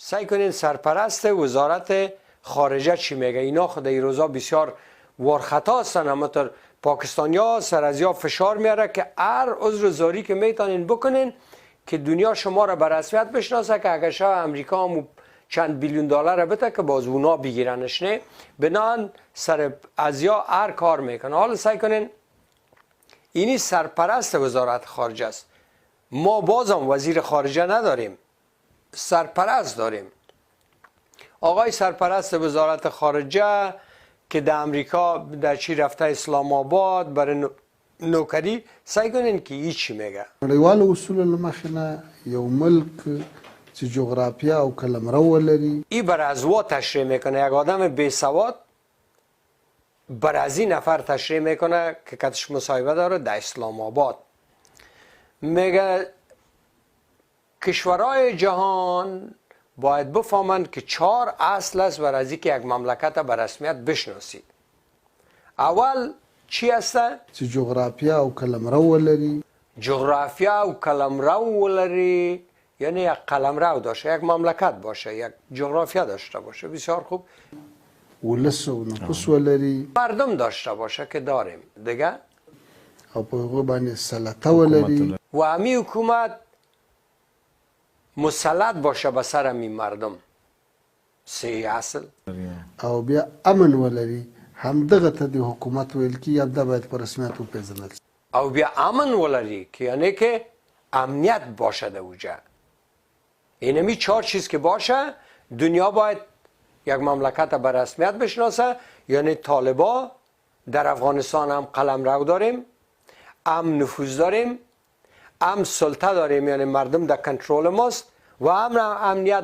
سیل کنین سرپرست وزارت خارجه چی میگه. اینا خود ای روزا بسیار وارخطا هستن. همطور پاکستانیا سر از یا فشار میاره که هر عذر زاری که میتونین بکنین که دنیا شما را به رسمیت بشناسه، که اگر شاه امریکا هم چند بیلیون دلار بده که باز اونا بگیرنش. نه، بنان سر ازیا هر کار میکنه. حالا سیل کنین، اینی سرپرست وزارت خارجه است. ما بازم وزیر خارجه نداریم، سرپرست داریم. آقای سرپرست وزارت خارجه که در امریکا در چی رفته اسلام آباد برای نوکری، سیل کنین که ای چی میگه. نړیوالو اصولو له مخې نه یو ملک چې جغرافیا او قلمرو ولري. ای بر از وا تشریح میکنه. یک آدم بی سواد بر از این نفر تشریح میکنه که کتش مصاحبه داره در اسلام آباد. میگه کشورهای جهان باید بفهمند که چهار اصل است بر از که یک مملکت به رسمیت بشناسید. اول چی است؟ چې جغرافیا او قلمرو ولري. جغرافیا و قلمرو ولري، یعنی یک قلمرو داشته، یک مملکت باشه، یک جغرافیا داشته باشه. بسیار خوب. ولس او نفوس ولري. مردم داشته باشه که داریم دیگه. او په هغو باندې سلطه ولري. و همی حکومت مسلط باشه به سر همی مردم. سه اصل. او بیا امن ولري. همدغه ته د حکومت ویل کېږي، همدا باید په رسمیت وپېژندل شي. او بیا امن ولري که یعنی که امنیت باشه در اوجه. اینمی چهار چیز که باشه، دنیا باید یک مملکت به رسمیت بشناسه. یعنی طالبا در افغانستان هم قلمرو داریم، هم نفوذ داریم، هم سلطه داریم، یعنی مردم در کنترل ماست و هم امنیت.